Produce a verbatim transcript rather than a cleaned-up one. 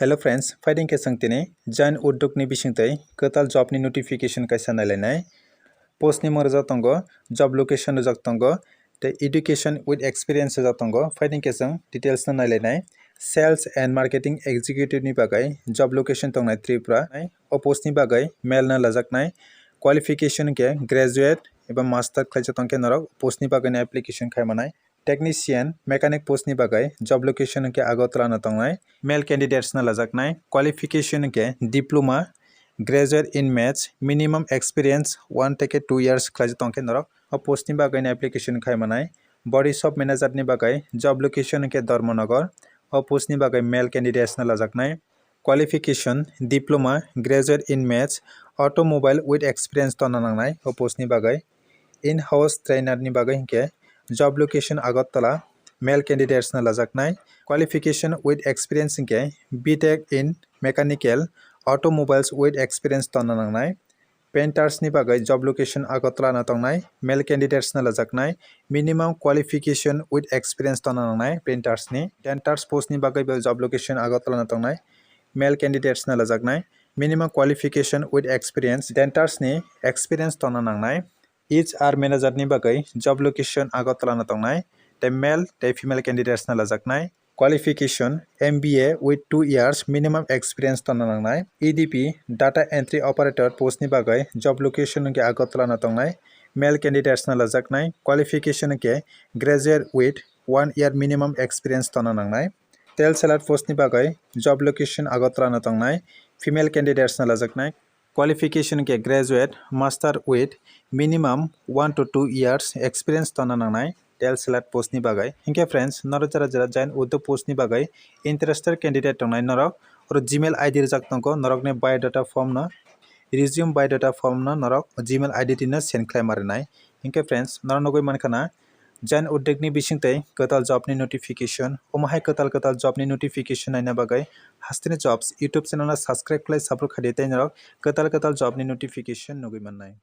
Hello friends, phaidi khe chwng tini Jain Udyog ni bisingtwi kwtal job ni notification kaisa nailainai. Post ni mung rwjak tongo, job location rwjak tongo, tei education with experience rwjak tongo. Phaidi khe chwng details no nailainai. Sales and marketing executive ni bagwi job location tongnai Tripura. O post ni bagwi male no lajaknai. Qualification khe graduate eba master khlaijak tongkhe norok post ni bagwi no application khai manai. Technician, mechanic post ni bagwi job location hwnkhe Agartala no tongnai. Male candidates no lajaknai. Qualification hwnkhe diploma, graduate in maths, minimum experience one theke two years khlaijak tongkhe norok o post ni bagwi no application khai manai. Body shop manager ni bagwi job location hwnkhe Dharmanagar, o post ni bagwi male candidates no lajaknai. Qualification, diploma, graduate in maths, automobile with experience tonna nangnai o post ni bagwi. In-house trainer ni bagwi hwnkhe job location Agartala, male candidates no lajaknai. Qualification with experience hwnkhe B Tech in mechanical, automobiles with experience tonna nangnai. Painters ni bagwi job location Agartala no tongnai, male candidates no lajaknai. Minimum qualification with experience tonna nangnai painters ni. Dentist post ni bagwi bo job location Agartala no tongnai, male candidates no lajaknai. Minimum qualification with experience, dentist ni experience tonna nangnai. H R manager ni bagwi job location Agartala no tongnai, tei male tei female candidates no lajaknai. Qualification, M B A with two years minimum experience tonna nangnai. E D P, data entry operator post ni bagwi job location hwnkhe Agartala no tongnai, male candidates no lajaknai. Qualification hwnkhe graduate with one year minimum experience tonna nangnai. Tel seller post ni bagwi job location Agartala no tongnai, female candidates no lajaknai. Qualification hwnkhe graduate, master with minimum one to two years experience tonna nangnai tel seller post ni bagwi. Hinkhe friends, norok jara jara Jain Udyog post ni bagwi interested candidate tongnai norok, oro Gmail I D rwjak tongo, norokni biodata form no, resume biodata form no norok Gmail I D no send khlai ma rwnai. Hinkhe friends, norok nugwi mankha na, Jain Udyog ni bisingtwi kwtal job ni notification. Omo hai kwtal kwtal job ni notification naina bagwi Hasteni Jobs YouTube channel no subscribe khlai support khaidi tei norok kwtal kwtal job ni notification nugwi mannai.